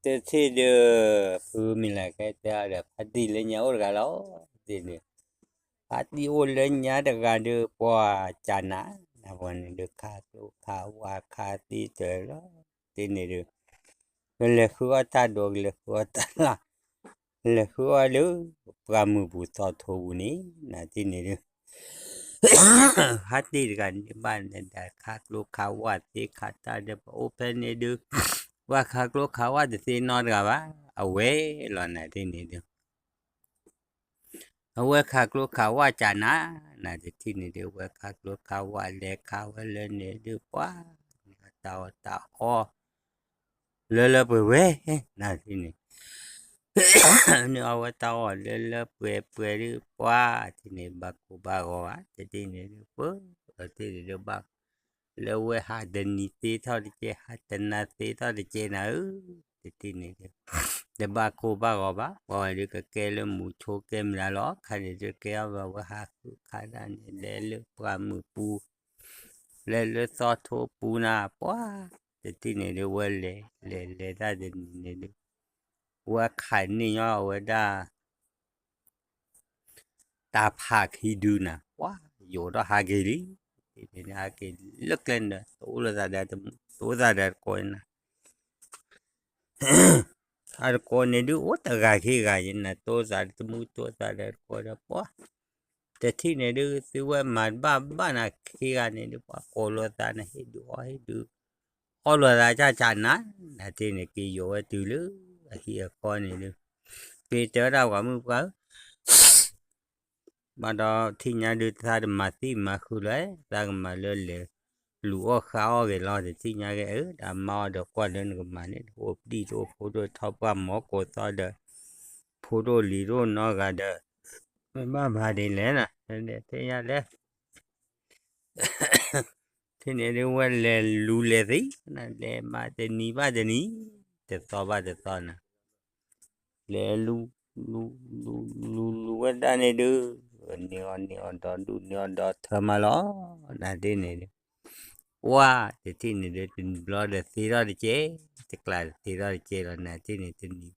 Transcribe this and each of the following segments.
တထံၣ်ဒုး, ဖုမံၤလၢ်ကဲတဲအီၤဒီး ဖါတံၢ်လၢညါအိၣ်တဂၤလီၤ, တထံၣ်ဒုး, ဖါတံၢ်အိၣ်လၢညါတဂၤဒုး ပှၤကနၤ, နပှၤန့ၣ်ဒုး ခးကျိခးဝါခးသ့တၢ်လီၤ, တထံၣ်န့ၣ်ဒုး, ကလဲၤဃုအီၣ်တၢ်ဒိး ကလဲၤဃုအီၣ်တၢ်လၢ်, လဲၤဃုအီၣ်လၢ ပှၢ်မုၢ်ပူၤသီထိပူၤန့ၣ် နတထံၣ်န့ၣ်ဒုး ဖါတံၢ်တဂၤန့ၣ်ဘၣ်န့ၣ်ဒီး ခးကျိခးဝါသ့ခးတၢ်ဒီး ပအိၣ်ဖဲန့ၣ်ဒုး, ပှၤခးကျိခးဝါတသ့နီတဂၤဘၣ်, အဝဲလီၤ နတထံၣ်န့ၣ်ဒုး, အဝဲခးကျိခးဝါကနၤ, နတထံၣ်န့ၣ်ဒုး ဝဲခးကျိခးဝါလဲၤခးဝဲလၢန့ၣ်ဒုး ပှၤ, တၢ်အီၣ်တၢ်အီ လၢလၢပှဲၤပှဲၤ, နတထံၣ်န့ၣ် န့ၣ်အဝဲတၢ်အီၣ်လၢလၢပှဲၤပှဲၤဒုး ပှၤတထံၣ်န့ၣ် ဘၣ်ကိၢ်ဘၣ်ဂီၤဘၣ်, တထံၣ်န့ၣ်ဒုး ပှၤ, တထံၣ်န့ၣ်ဒုးဘၣ်, လၢဝဲဟးတနံၤသ့ထီၣ်တကဲ ဟးတနၤသ့ထီၣ်တကဲနၤဧၢ, တထံၣ်န့ၣ်ဒုး, တဘၣ်ကိၢ်ဘၣ်ဂီၤဘၣ်, ပှၤဝဲဒုးကကဲလၢမူဆိကဲမုၢ်လၢ်လီၤ, ခါန့ၣ်ဒုးကဲအီၤဘၣ်ဝဲဟးဃုခးဒၣ်န့ၣ် လဲၤလၢပှၢ်မုၢ်ပူၤ လဲၤလၢသီထိပူၤနၤ ပှၤ, တထံၣ်န့ၣ်ဒုး ဝဲလဲၤလဲၤလဲၤတၢ်တနံၤန့ၣ်ဒုး, ဝဲခးန့ၢ်ညီအဝဲဒၣ် တၢ်ဖးခံဒုနၤ, ပှၤ, ယိာ်ထီၣ်ဟးက့ၤလံ, ဟးက့ၤလၢကျဲန့ၣ်ဒီး တအိၣ်လိာ်သးဒီးတမူ တအိၣ်သးဒီးတကိးနၤ, အတကိးန့ၣ်ဒုး အိၣ်တဂၤခံဂၤယနၤ တအိၣ်သးဒီးတမူ တအိၣ်သးဒီးတကိးဒီး ပှၤ, တထံၣ်န့ၣ်ဒုး သုဝဲမၤတဘၣ်ဘၣ်နၤခံဂၤန့ၣ်ဒုး ပှၤကိးလိာ်သးနၤ ဟ့ၣ်ဒုးအီၣ်ဟ့ၣ်ဒုး အီၣ်လိာ်သးကၢ်ကၢ်နၤ, နတထံၣ်န့ၣ် က့ၤယိာ်ဝဲတုၤလၢအဟံၣ်အဃီန့ၣ်ဒုး, က့ၤတဲဝဲဒၣ်ပှၤမုၣ်ပှၢ်ဧၢ ဘၣ်ဒီးထံၣ်ညါဒုး သးတမၤသံမၤဃုာ်လၢၤ, သးကမၤလၢလဲၤလူၤအီၣ်ဃုအီၣ်ဂ့ၤလီၤ တထံၣ်ညါက့ၤဧၢ, ဒီးမါအီၤဒီးကွၢ်လၢနကမၤန့ၣ် တအိၣ်ပျံၤတအိၣ်ဖုးဒိၣ်ထီၣ်ပှၢ်မီၤကိးသီဒီး ဖိဒိၣ်လံၤဒိၣ်နီတဂၤဒီး မ့ၢ်ဘၣ်မၤဒ်လဲၣ်နၤ, ထံၣ်ညါလဲၣ် ထံၣ်န့ၣ်ဒုး ဝဲလဲၤလူၤလဲၤသံ, လဲၤမၤတနံၤဘၣ်တနံၤ, တသီဘၣ်တသီနၤ, လဲၤလူၤ လူၤ လူၤ လူၤလူၤဝဲဒၣ်န့ၣ်ဒုး, န့ၢ်အီၤန့ၢ်အီၤဒီးဒူၣ် န့ၢ်အီၤဒီးထၢမးလီၤ, နတထံၣ်န့ၣ်ဒုး, ပှၤ, တထံၣ်န့ၣ်ဒုး တနံၤဘျီဒီးသ့ထီၣ်တကဲ, တကျးဒီးသ့ထီၣ်တကဲလီၤ နတထံၣ်န့ၣ် တနံၤ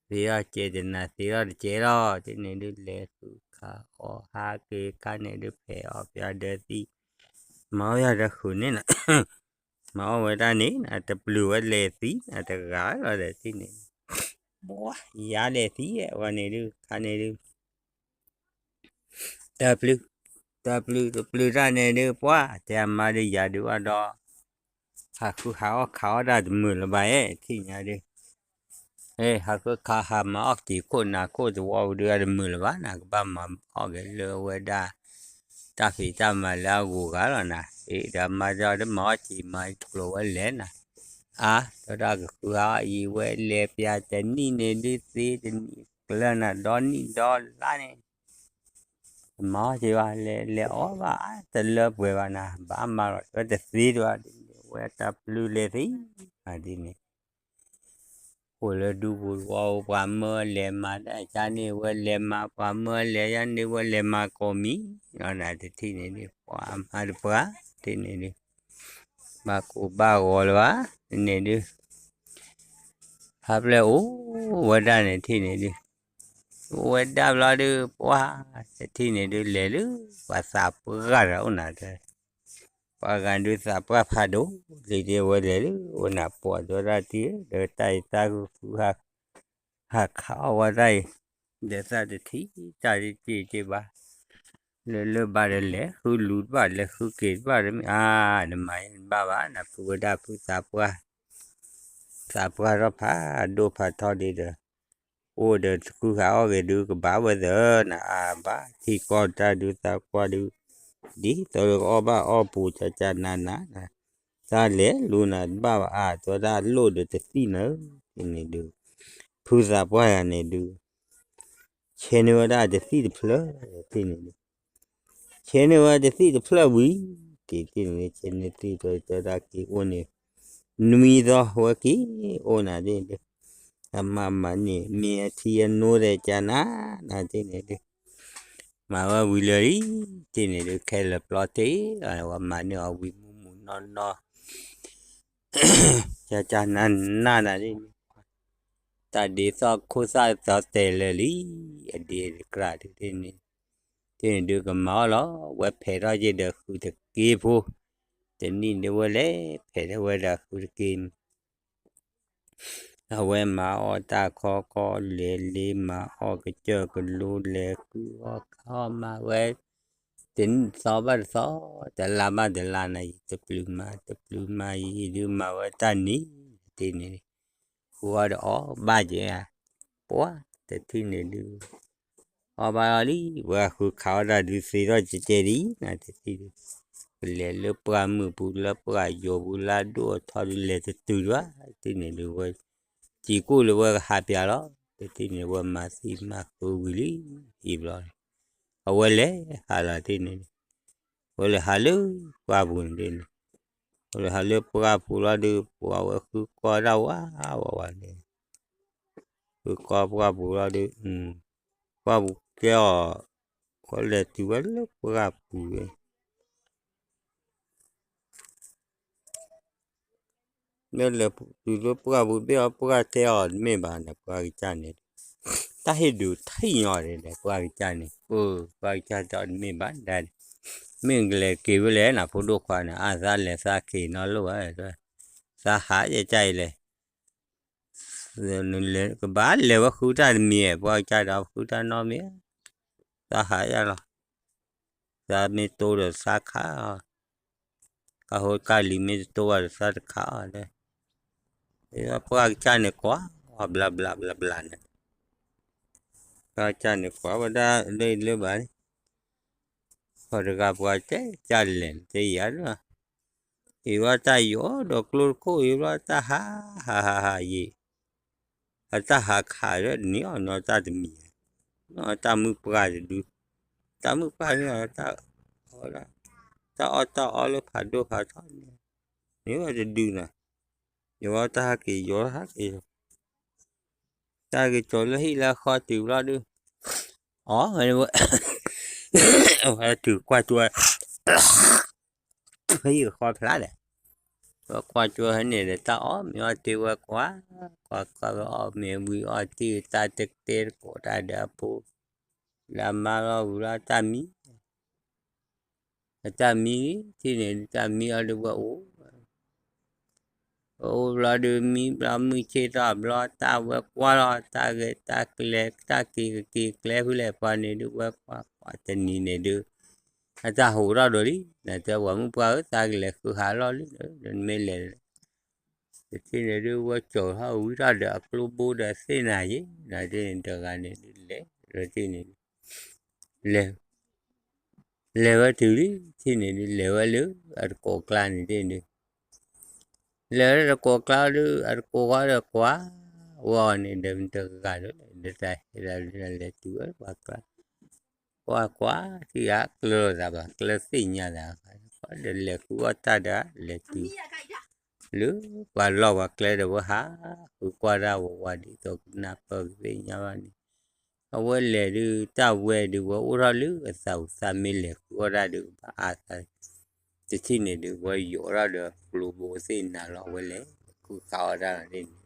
သ့ထီၣ်ကဲ တနၤသ့ထီၣ်တကဲလီၤ, တထံၣ်န့ၣ်ဒုး လဲၤဃုခးအီၣ်ဟးက့ၤခါန့ၣ်ဒုး ဖဲးအီၣ်ပယီၤဒီးသံ, မၤအီၣ်ပယီၤဒီးဃုာ်န့ၣ်နၤ, မၤအီၣ်ဝဲဒၣ်န့ၣ် တပျုာ်ဝဲလဲၤသံ တဂၤလီၤဒီးထံၣ်န့ၣ်, ပှၤ, ယၤလဲၤသံဝဲန့ၣ်ဒုး ခါန့ၣ်ဒုး တပျုာ်, တပျုာ် တပျုာ်တၢ်န့ၣ်ဒုး ပှၤ, တဲအမါဒုး ယၤဒုးဘၣ်ဒီး ဟးဃုဟးအီၣ်ခးအီၣ်တၢ်တမုာ်လၢၤဘၣ်အဲၣ် ထံၣ်ညါဒုး, ဟးဃုခးဟးမၤအီၣ်က့ၤခိၣ်နၤခိၣ်သဝီပူၤဒုး အတမုာ်လၢၤဘၣ်နၤ ကဘၣ်မၤအီၣ်က့ၤလၢဝဲဒၣ် တၢ်ဖံးတၢ်မၤလၢအဂုၤအဂၤလီၤနၤ, အ့ၣ် ဒီးမါဒီးတမၤအီၣ်က့ၤမၤကျိၤဝဲလဲၣ်နၤ, အါ, ဒီးတၢ်ကဃုဟးအီၣ်အံၤဝဲလဲၤပျးတနံၣ်န့ၣ်ဒုးသ့တနံၣ်ကျၢၤနၤ ဒီနံၣ်ဒီလါန့ၣ် တမၤအီၣ်က့ၤဘၣ် လဲၤလဲၤအီၣ်ဘၣ်အါတလၢပှဲၤဘၣ်နၤ ဘၣ်မၤလီၤ ဝဲတသ့တဘၣ်ဒ်န့ၣ် ဝဲတၢ်ပျုၤလဲၤသံ, ဒ်န့ၣ် အိၣ်လၢဒူပူၤတဝီပှၤမၢလဲၤမၤတၢ်ယါန့ၣ် ဝဲလဲၤမၤ ပှၤမၢလဲၤယါန့ၣ် ဝဲလဲၤမၤကိးမံၤ, ဒီးနတထံၣ်န့ၣ်ဒုး ပှၤမၤတပှၢ် ထံၣ်န့ၣ်ဒုး ဘၣ်ကိၢ်ဘၣ်ဂီၤလၢၤဘၣ်, န့ၣ်ဒုး ဟးဖျဲၣ်အိၣ်ဝဲဒၣ်န့ၣ်ထံၣ်န့ၣ်ဒုး အိၣ်ဝဲဒၣ်ဘျီဒုး ပှၤ တထံၣ်န့ၣ်ဒုး လဲၤလၢ ပှၤသးပှၢ်တဂၤအိၣ်နၤတဲ ပှၤဂၤဒုးသးပှၢ်ဖးဒိၣ်လံ ဒ်ဝဲလဲၤလၢ အိၣ်နၤပှၤတဲဝဲဒၣ်တံၢ်ဧၢ ဒီးတၢ်အံၤသးဃုဃုဟး ဟးခးအီၣ်ဝဲဒၣ်အံၤ ဒီးသးတထံၣ်တၢ်တက့ၢ်တက့ၢ်ဘၣ် လၢလၢဘၣ်ဒီးလဲၤဃုလူၤတဘၣ် လဲၤဃုက့ၤတဘၣ်ဒီးမ့ၢ်အါ နမၤယါနဘၣ်ဘၣ် နဖုဝဲဒၣ်ဖုသးပှၢ် သးပှၢ်ထီၣ်ဖးဒိၣ်ဖးထီဒ်ဒီး အိၣ်ဒီးဃုဃုအီၣ်ဂ့ၤဒုး ကဘၣ်ဝဲသၢနၤအါဘၣ် ထံကီၢ်တၢ်ဒုးသးပှၢ်ဒုး ဒ်သိးဒီးကအီၣ်ဘၣ်အီၣ်ပူၤကကနၤနၤ တၢ်လဲၤလူၤနၤတဘၣ်ဘၣ်အါ တဲဝဲဒၣ်လိၣ်ဒီးတသံၣ်နၤ တထံၣ်န့ၣ်ဒုး ဖုသးပှၢ်ယၤန့ၣ်ဒုး ဆဲန့ၢ်ဝဲဒၣ်တသံၣ်တဖျၢၣ် တထံၣ်န့ၣ်ဒုး ဆဲန့ၢ်ဝဲတသံၣ်တဖျၢၣ်ဝံၤ တထံၣ်န့ၣ် ဆဲန့ၢ်သံၣ်တဖျၢၣ် တဲဝဲဒၣ်က့ၤအိၣ်န့ၣ် နွံသီဝဲက့ၤအိၣ်နၤဒ်န့ၣ်ဒုး အမၤမၤန့ၢ် မ့ၢ်အထံအနိဒဲးကနၤ နၤတထံၣ်န့ၣ်ဒုး မၤဝဲဝံၤလၢာ်လံ တထံၣ်န့ၣ်ဒုး ခဲလၢာ်ပျီတ့ၢ်လီၤ ဝဲမၤန့ၢ်အီၤဝံၤမုၢ်မုၢ်နီၢ်နီၢ် ကကနၤနၤနၤဒ်န့ၣ် တၢ်ဒ့သီၣ်ခိၣ်သၣ်သီတဲာ်လၢာ်လံ, အဒ့တကြၢးဒုးန့ၣ်, တန့ၣ်ဒုးကမၤအီၣ်လီၤ, ဝဲဖဲးထီၣ်က့ၤဒီးဃုတက့ဖိ, တနံၣ်ဒုးဝဲလဲၤဖဲးထီၣ်ဝဲဒီးဃုတက့န့ၣ် အဝဲမၤအီၣ်တၢ်ခီခီ လဲၤလ့မၤအီၣ်ကစၢၢ်ကလိ လဲၤဃုအီၣ်ခးအီၣ်မၤဝဲ, တနံၣ်သီဘၣ်တသီ, တလါဘၣ်တလါန့ၣ် ယတပျုၤမၤ တပျုၤမၤယံၤဒုးမၤဝဲတၢ်န့ၣ်, တန့ၣ် ဃုအီၣ်ဒီးအီၣ်ဘၣ်က့ၤ, ပှၤတထံၣ်န့ၣ်ဒုး အီၣ်ဘၣ်အီၤလံ, ဝဲဃုခးအီၣ်တၢ်ဒုးသ့ထီၣ်ကဲကဲဒ်အံၤန့ၣ် တထံၣ်ဒုး, ကလဲၤလၢပှၢ်မုၢ်ပူၤလၢပှၢ်ယိာ်ပူၤလၢအဒိၣ်အထီဒုးလဲၤတတုၤဒံးဘၣ်, တထံၣ်န့ၣ်ဒုးဝဲ, စံးကိၣ်လၢဝဲကဟးပၠးလီၤ, တထံၣ်န့ၣ်ဝဲမၤသံမၤဃုဝံၤလံ, အံၤဘျီန့ၣ်, အဝဲလဲၤဟးလီၤတထံၣ်န့ၣ်, အဝဲလဲၤဟးလၢပှၢ်ပူၤန့ၣ်ဒ်န့ၣ်, အဝဲလဲၤဟးလၢပှၢ်ပူၤလီၤဒုး ပှၤဝဲဃုကွၢ်ဒၣ်ဝးဝးဝးန့ၣ် ဃုကွၢ်ပှၢ်ပူၤလီၤဒုး, ပှၢ်ပူၤကဲအီၤ, ခီလဲၤတုၤဝဲလၢပှၢ်ပူၤဝဲ, လၢလဲၤတုၤလၢပှၢ်ပူၤဘ့ၣ်အီၤ ပှၢ်တဲအီၤတမ့ၢ်ဘၣ်န့ၣ် ပှၢ်ကစၢ်န့ၣ်, တၢ်ဟ့ၣ်ဒုးထံၣ်ညီဒီး ပှၢ်ကစၢ်န့ၣ်, ပှၢ်ကစၢ်တဲအီၤတမ့ၢ်ဘၣ်ဒၣ်န့ၣ်, မ့ၢ်ကလဲၤက့ၤဝဲလဲၣ်နၤ ဖိဒိၣ်ခွါန့ၣ် အါသးလဲၤသးက့ၤနီတလိၣ်ဘၣ်, သးဟးယကၢ်အံၤလဲၣ် ကဘၣ်လဲၤဝဲဃုတၢ်တမံၤ, ပှၢ်ကစၢ်ဒီးဃုတၢ်နီတမံၤ, သးဟးယၤလီၤ, သးမ့ၢ်တိဒီးသးခး, ကၢ်ဟိကၢ်လံၤမ့ၢ်တတိဘၣ်ဒီးသးတခးအီၤ, ပှၢ်ကစၢ်န့ၣ်ကွၢ်, ဘျးဘျးဘျးဘျးန့ၣ်, ပှၢ်ကစၢ်န့ၣ်ကွၢ်ဝဲဒၣ်လၢလၢဘၣ်န့ၣ်, ပှၤတဂၤပှၤတဲကၢ်လဲၣ်တဲယၤလၢ အံၤဘျီတၢ်ယိာ်ဒီးကျိတခိၣ်အံၤဘျီတၢ်ဟး, ဟးဟးဟးယံာ်, အတၢ်ဟးခးဒီးန့ၢ်အီၤနီတၢ်တမံၤ, နီတၢ်မုၢ်ပှၢ်တဒု, တၢ်မုၢ်ပှၢ်န့ၣ်, တၢ်အီၣ်တၢ်အီလၢဖးဒိၣ်ဖးထီန့ၣ်, န့ၢ်ဝဲတဒုနီၤ, ယဝဲတၢ်ဟးက့ၤယိာ်ဟးက့ၤ, တၢ်က့ၤကၠီၤလၢဟံၣ်လၢဃီတုၤဘျီဒုး, အီၣ်ဝဲ, ဝဲတုၤကွၢ်ကၠိ ဟံၣ်ဃီဖျါဒီး, ဝဲကွၢ်ကၠိဟဲန့ၣ်ဒီးတၢ်အီၣ်မ့ၤအီၣ်တ့ၢ်ဝဲကွၢ်, ကွၢ်ကွၢ်ဝဲအီၣ်မ့ၤဝံၤအီၣ်တ့ၢ်တၢ်တကတဲတကိးတၢ်ဒီးအဖိ, လၢအမါလီၤဝံၤလီၤတၢ်မံ, အတၢ်မံ, တထံၣ်န့ၣ်ဒုးတၢ်မံအီၤဒုးဝဲအိၣ် အိၣ်ဘျီဒုးမံဘျီမုၢ်ဆ့ၣ်ထီၣ်ဘျီတၢ်ဝဲကွၢ်လီၤ တၢ်ဂဲၤတၢ်ကျဲၤ တၢ်က့ၤကက့ၤကျဲဖုလဲၣ်ပှၤန့ၣ်ဒုး ဝဲကွၢ်ကွၢ်တနံၤန့ၣ်ဒုး အတၢ်ဟူးထီၣ်ဒိၣ်လံ နတဲပှၤမုၣ်ပှၢ်ဧၢ သးကလဲၤဃုဟးလီၢ်လံ နမ့ၢ်လဲၤ တထံၣ်န့ၣ်ဒုး ဝဲကၠီၤထီၣ်ဝံထီၣ်ဒီးအကျိဘိဒီးအသ့ၣ်နၤယ့ၣ် နတန့ၣ်တဂၤန့ၣ်ဒုးလဲၤ တထံၣ်န့ၣ်ဒုး လဲၤ လဲၤဝဲတုၤလံ တထံၣ်န့ၣ်ဒုး လဲၤဝဲလၢအတကိးကျါန့ၣ်တထံၣ်န့ၣ်ဒုး လဲၤဝဲလၢတကိးကျါဒုး အတကိးဃီဒီးကွၢ် ဝဲအီၤန့ၣ်ဒီးတဂၤဒီး တၢ်ဟဲဒၣ်လဲၤတုၤဝဲပှၤကျါ ကွၢ်ကွၢ် ထံၣ်ဧါ ကျၢၤလိာ်သးဘၣ် ကျၢၤသ့ၣ်ညါသး ဒီးလဲၤဃုအီၣ်တၢ်ဒီး လဲၤတုၤ လၢပှၤလီၢ်ပှၤကျဲဒီးဝဲဟး ဃုကွၢ်တၢ်ဝဲဝဲဒ်သိးကနၢ်ပၢၢ်ကသ့ၣ်ညါဘၣ်န့ၣ် အဝဲလဲၤဒုး တၢ်ဝဲဒုး ဝဲအိၣ်ထီၣ်လၢအသးပူၤ သးမ့ၢ်လဲၤဃုအီၣ်တၢ်ဒုး ကဘၣ်အါသး တထံၣ်န့ၣ်ဒုး ဝဲယိးထီၣ်ဒီးကျိဘိသ့ၣ်နၤလီၤ ဝဲလဲၤဃုဃးအီၣ်တၢ်လီၤန့ၣ်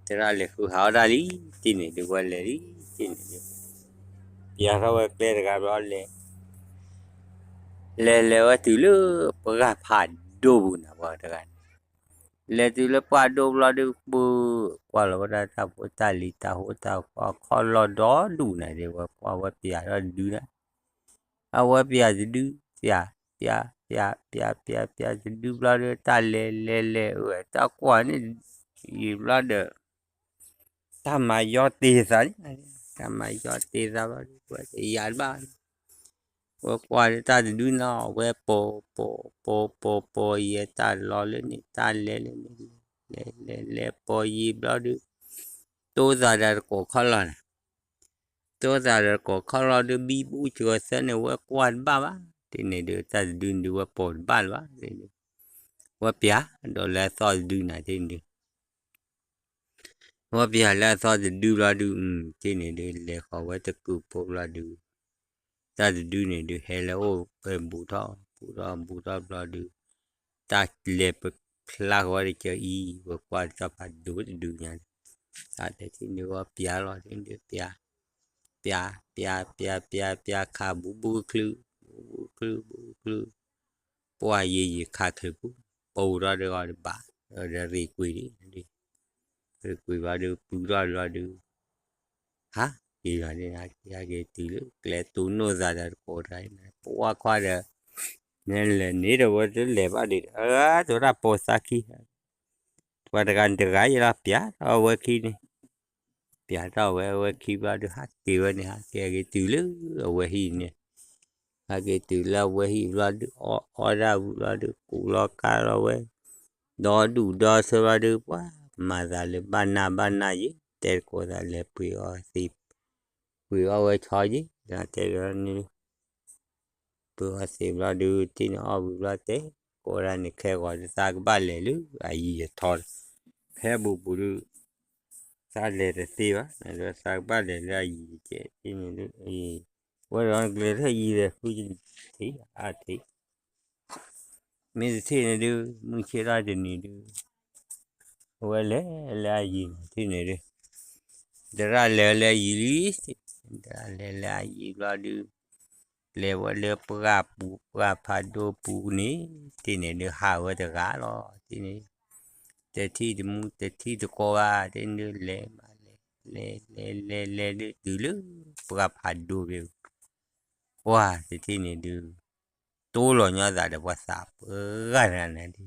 သရၣ်လဲၤဃုဟးအီၣ်တၢ်လံ တထံၣ်န့ၣ်ဒုး ဝဲလဲၤလံ တထံၣ်န့ၣ်ဒုး ပျးထီၣ်ဝဲကျဲတဂၤဘျီလဲၤ လဲၤလဲၤဝဲတုၤလၢပှၢ်ဖးဒိၣ်ပူၤန့ၣ် ပှၤတဂၤန့ၣ် လဲၤတုၤလၢပှၢ်ဒိၣ်ဘျီဒုး ပှၢ်ကွၢ်လီၤဝဲဒၣ်တၢ်ဖိတၢ်လံၤ တၢ်ဟိတၢ်ဃီ ခီၣ်လီၢ်ဒီဒူၣ်န့ၣ်ဒုး ဝဲကွၢ်ဝဲပျးထီၣ်တဒုန့ၣ် အဝဲပျးတဒု ပျး ပျး ပျး ပျး ပျး ပျးတဒုဘျီဒုး တၢ်လဲၤလဲၤလဲၤ အတၢ်ကွၢ်န့ၣ် ယံာ်ဘျီဒီး တၢ်မၤယီတ့ၢ်သးန့ၣ် တၢ်မၤယီတ့ၢ်သးဘျီဒုး ပှၤတယၤတဘၣ် ဝဲကွၢ်လၢတၢ်တဒုန့ၣ် ဝဲပိာ်ပိာ်ပိာ်ပိာ်ပိာ်ယဲတၢ်လီၤလၢန့ၣ် တၢ်လဲၤလၢန့ၣ် လဲၤလဲၤလဲၤပိာ်ယံာ်ဘျီဒုး တိသးဒီးတကိးခီၣ်လီၢ်န့ၣ် တိသးဒီးတကိးခီၣ်လီၢ်ဒုး ဘံဘူစှၤသၢန့ၣ် ဝဲကွၢ်တဘၣ်ဘၣ် တထံၣ်န့ၣ်ဒုး တၢ်တဒုန့ၣ်ဒုး ဝဲပိာ်တဘၣ်လၢၤဘၣ် ဝဲပျးဒီးလၢအသီတဒုန့ၣ် တထံၣ်န့ၣ်ဒုး ဝဲပျးလၢအသီတဒုဘျီဒုး တထံၣ်န့ၣ်ဒုး လဲၤဃီၤဝဲတကုာ်ဖိဘျီဒုး တၢ်တဒုန့ၣ်ဒုး ဟဲလၢအအိၣ် ဘူးထီၣ် ဘူးထီၣ် ဘူးထီၣ်ဘျီဒုး တၢ်လဲၤပဖျါဃီၤဝဲတကၢအံၤ ဝဲကွၢ်တၢ်ဖးဒိၣ်တဒုညါန့ၣ် သးတထံၣ်န့ၣ်ဝဲပျးလီၤ တထံၣ်န့ၣ်ပျး, ပျး ပျး ပျး ပျး ပျးခးဘူးဘူးချုး, ဘူးဘူးချုး ဘူးဘူးချုး, ပှၢ်ယံာ်ယံာ်ခးချုးပူၤ, ပူၤထီၣ်ဒီးအီၤတဘၣ်, ဒီးရ့ၣ်ကွံာ်ဒံး, ရ့ၣ်ကွံာ်ဘျီဒုး ပူၤထီၣ်ဘျီဒုး ဟးက့ၤလီၤန့ၣ် ဟးက့ၤ ဟးက့ၤတုၤလၢကျဲတိၢ်နီၣ်သးဒီးတကိးတဂၤ, ပဝဲခွါဒီး နလဲၤန့ၣ်ဒီးဝဲတလဲၤဘၣ်ဒံး, အၢ တဲဝဲဒၣ်ပိာ်သးခံ, ပှၤတဂၤန့ၣ်တဂၤယဲလီၤ ပျးထီၣ်အဝဲခံန့ၣ်, ပျးထီၣ်ဝဲအဝဲခံဘျီဒုး ဟးက့ၤဝဲန့ၣ် ဟးက့ၤက့ၤတုၤလၢအဝဲဟံၣ်န့ၣ်, ဟးက့ၤတုၤလၢအဝဲဟံၣ်ဘျီဒုး အီၣ်အီၣ်ဒၣ်ဝံၤဘျီဒုး ကူးလီၤကါလီၤဝဲ, ဒီဒူၣ်ဒီဆၢဘျီဒုး ပှၤမၤသးလၢဘၣ်နၢ်ဘၣ်နၢ်ယံၤ, တဲတကိးသးလဲၤပှ့ၤအီၤသ့, ပှ့ၤအီၣ်ဝဲဆီယံၤ, တဲန့ၣ် ပှ့ၤအီၣ်သ့ဘျီဒုး တထံၣ်န့ၣ်အီၣ်ဝံၤဘျီတဲ, ကိးဒၣ်န့ၣ် ခဲဂီၤဒုးသးကဘၣ်လဲၤလၢအယံၤအထီဒီး, ဖဲဘူးဘူးဒုး သးလဲၤတသ့ဘၣ်, သးကဘၣ်လဲၤလၢအယံၤကဲးန့ၣ်ဒုး, ဝဲဒီးကျဲထီၣ်ယံၤဒီး ဃုထံၣ်အါထံၣ် မ့ၢ်တထံၣ်န့ၣ်ဒုး မုၢ်ဆ့ၣ်ထီၣ်တနံၤဒုး အဝဲလဲၤလၢအယံၤန့ၣ် တထံၣ်န့ၣ်ဒုး, သရၣ်လဲၤလၢအယံၤလံ, သရၣ်လဲၤလၢအယံၤဘျီဒုး, လဲၤဝဲလၢပှၢ်ပူၤ ပှၢ်ဖးဒိၣ်ပူၤန့ၣ်, တထံၣ်န့ၣ်ဒုး ဟးဝဲတဂၤလီၤ, တထံၣ်န့ၣ်, တထံၣ်တမူ တထံၣ်တကိးဘၣ်, တထံၣ်န့ၣ်ဒုး လဲၤမးလဲၤ, လဲၤလဲၤလဲၤလဲၤဒုး တုၤလၢပှၢ်ဖးဒိၣ်ဘ့ၣ်, ပှၢ်တထံၣ်န့ၣ်ဒုး တိၢ်လီၤညီသးဒီးပှၤသးပှၢ်တဂၤန့ၣ်,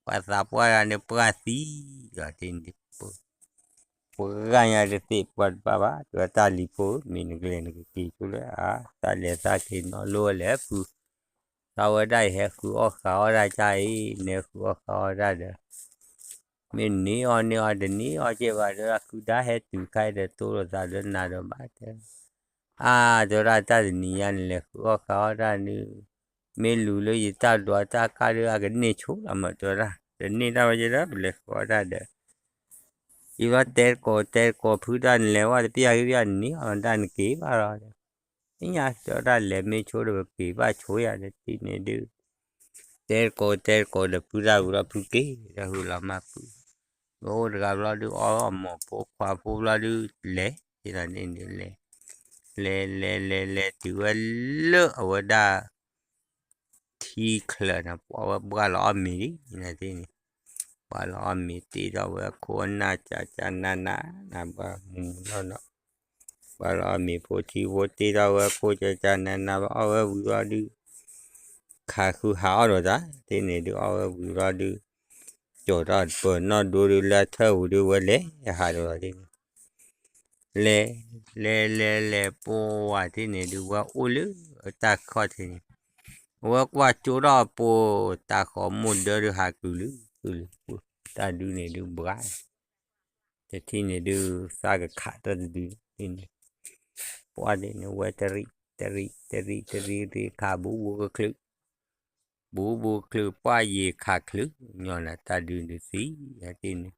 ပှၤသးပှၢ်တဂၤန့ၣ် ပှၢ်သံလီၤတထံၣ်န့ၣ်ဒုး, ပှၢ်ညါတသ့ပှၢ်တဘၣ်ဘၣ်, တဲဝဲတၢ်လံၤဖိ မ့ၢ်နကျဲနကက့ၤဆိလၢအါ, သးလဲၤသးက့ၤနီၢ်လိဝဲလဲၣ်ဖု, သးဝဲဒၣ်အံၤဟဲဃုအီၣ်ဃးအီၣ်တၢ်ကါအံၤ, နဟဲဃုအီၣ်ဃးအီၣ်တၢ်ဒီး မ့ၢ်နန့ၢ်အီၣ်န့ၢ်အီတန့ၢ်အီကဲဘၣ်, တဲဒၣ် ခုဒါဟဲတုၤခါအံၤဒီး တိၢ်လိာ်သးဒီးနၤဒီးဘၣ်တဲ, အါ တဲဝဲဒၣ် တၢ်တနံၤညါန့ၣ် လဲၤဃုအီၣ်ဃးအီၣ်တၢ်ဒုး, မ့ၢ်လူၤလၢယတၢ်ဒွးတၢ်ကါဒုး အကန့ၢ်ဆိလီၤမး တဲဝဲဒၣ်, တန့ၢ်တၢ်ဝဲယဲဒီး ပလဲၤဃုအီၣ်တၢ်ဒီး ယဘၣ်တဲတကိးတဲတကိးဖုတၢ်န့ၣ် လဲၤဝဲတပျၢ်ဂ့ၤပျၢ်န့ၣ် အီၣ်တၢ်နက့ၤဘၣ်လီၤ, သ့ၣ်ညါတဲဝဲဒၣ် လဲၤမ့ၢ်ဆိဒီး ပက့ၤဘၣ်ဆိယၤတထံၣ်န့ၣ်ဒုး, တဲတကိးတဲတကိးဒီးဖုတၢ်ဝံၤလီၤ ဖုက့ၤဒီး ဟုလီၤမၢ်ဖု, မ့ၢ်အိၣ်တဂၤဘျီဒုး အီၣ်အီၣ်မိၢ်ဖိခွါဖိဘျီဒုး လဲၤ တထံၣ်န့ၣ်ဒုး လဲၤ, လဲၤလဲၤလဲၤလဲၤတုၤဝဲလၢအဝဲဒၣ် ထံချၢးန့ၣ် ပှၤဝဲဘှၣ်လီၤအီၣ်မ့ၤဒ်န့ၣ်, ဘှၣ်လီၤအီၣ်မ့ၤတ့ထီၣ်ဝဲအခိၣ်အနၢ် ကၠးကၠးနးနး နးဘၣ်မူနီၢ်နီၢ်, ဘှၣ်လီၤအီၣ်မ့ၤဖိထံဖိတ့ထီၣ်ဝဲအခိၣ် ကၠးကၠးနးနး ဘၣ်အီၣ်ဝဲဝံၤဘျီဒုး ခးဃုဟးအီၣ်ဒီးတၢ် တထံၣ်န့ၣ်ဒုး အီၣ်ဝဲဝံၤဘျီဒုး ကၠီၤထီၣ်ပၢၤနီၣ်ဒိဒုး လၢအထၢၣ်ပူၤဒုး ဝဲလဲၤဟးဒီးလီၤတထံၣ်န့ၣ် လဲၤ လဲၤလဲၤလဲၤ ပှၢ်တထံၣ်န့ၣ်ဒုး ဝဲအိၣ်လၢတၢ်ခီၣ်ထံးန့ၣ်, အဝဲကွၢ်ကၠိထီၣ်အပူၤ တၢ်ဃီမိၢ်ဒၢဒုး ဟးကုာ်လုာ်ကုာ်လုာ် တၢ်ဒုးန့ၣ်ဒုးဘှါ တထံၣ်န့ၣ်ဒုး သးကခးတၢ်တဒုးန့ၣ်, ပှၢ်ဒ်န့ၣ် ဝဲတရံး တရံး တရံး တရံး တရံး ခးဘူးဘူးကချုး ဘူးဘူးကချုး ပှၢ်ယံာ်ခးချုး ညီနုၢ်တၢ်ဒုးဒုးသံ တထံၣ်န့ၣ်,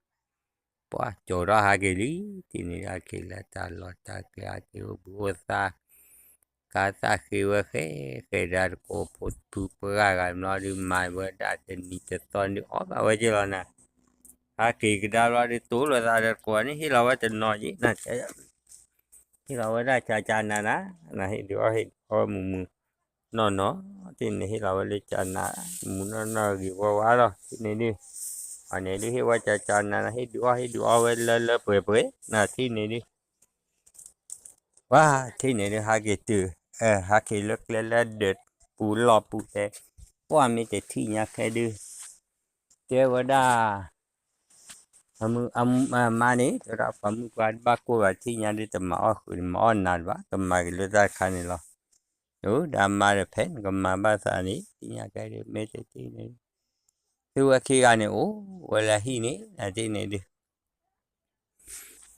ပှၢ်ကၠီၤထီၣ်ဟးက့ၤလံ တထံၣ်န့ၣ် ဟဲက့ၤလၢတၢ်လီၢ်တၢ်ကျဲ ဟဲက့ၤအိၣ်ဘှံးအိၣ်သါ ကါသးဃ့ဝဲဃဲ ဃဲဒၣ်တကိးဖိဖုပှၢ်ဂၤဘျီဒုး မၤဝဲဒၣ်တနံၤတသီန့ၣ် အီၣ်ဘၣ်ဝဲက့ၤလီၤနၤ, ဟးက့ၤကဒါဘျီဒုး တိၢ်လိာ်သးဒီးတကိးန့ၣ် ဟ့ၣ်လီၤဝဲတနီၤယံၤ နတဲ ဟ့ၣ်လီၤဝဲဒၣ်ကၠးကၠးနးနး နဟ့ၣ်ဒုးအီၣ်ဟ့ၣ်ဒုးအီၣ်ဝဲမုာ်မုာ်နီၢ်နီၢ် တထံၣ်န့ၣ် ဟ့ၣ်လီၤဝဲလၢကၠးနး မုာ်နီၢ်နီၢ်ဂ့ၤဝါဝါလီၤ တထံၣ်န့ၣ်ဒုး, အန့ၣ်ဒုးဟ့ၣ်ဝဲကၠးကၠးနးနး ဟ့ၣ်ဒုးအီၣ်ဟ့ၣ်ဒုးအီဝဲလၢလၢပှဲၤပှဲၤ နထံၣ်န့ၣ်ဒုး ပှၢ်တထံၣ်န့ၣ်ဒုး ဟးက့ၤတုၤ ဟဲက့ၤလၢကျဲလၢဒၢးပူၤလီၢ်ပူၤတဲ, ပှၢ်မ့ၢ်တထံၣ်ညါခဲဒုး တဲဝဲဒၣ် အမါန့ၣ် တဲဝဲဒၣ် ပှၤမုၣ်ပှၢ်တဘၣ်ကိၢ်ဘၣ် ထံၣ်ညါဒုး တမၤအီၣ်ဃုာ် တမၤအီၣ်နၤတဘၣ် ကမၤက့ၤလၢတၢ်တခါန့ၣ်လီၤ. အၢ ဒီးအမါဒီး ဖဲနကမၤဘၣ်သးန့ၣ် ထံၣ်ညါကဲဒုး မ့ၢ်တထံၣ်န့ၣ် သုဝဲခံဂၤန့ၣ် အိၣ်ဝဲလၢဟံၣ်န့ၣ် နထံၣ်န့ၣ်ဒုး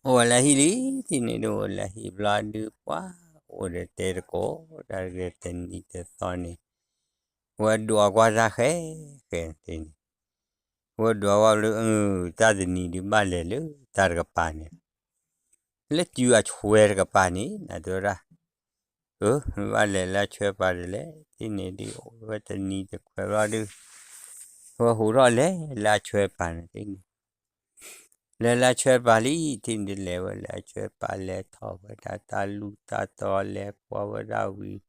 အိၣ်ဝဲလၢဟံၣ်လံ ထံၣ်န့ၣ်ဒုး အိၣ်လၢဟံၣ်ဘျီဒုး ပှၢ်အိၣ်ဒီးတဲတကိး တၢ်တဂ့ၤတနံၤတသီန့ၣ် ဝဲဒွးကွၢ်တၢ်ဃဲဃဲန့ၣ် ဝဲဒွးဝဲလၢ တၢ်တနံၤဒုးဘၣ်လဲၤလၢတၢ်တကပၤန့ၣ် လၢစုအဆွဲတကပၤန့ၣ် နတဲဝဲဒၣ် အၢ ဘၣ်လဲၤလၢအဆွဲပၤဒ်လဲၣ် ထံၣ်န့ၣ်ဒုး အိၣ်ဝဲတနံၤတခွဲးဘျီဒုး ဝဲဟူးထီၣ်လဲၤလၢအဆွဲပၤန့ၣ် ထံၣ်န့ၣ် လဲၤလၢအဆၢပၤလံ, ထံၣ်န့ၣ်ဒုးလဲၤဝဲလၢအဆၢပၤ လဲၤထီၣ်ဝဲဒၣ်တၢ်လူၢ်တၢ်တီၤ လဲၤကွၢ်ဝဲဒၣ်ဝံၤ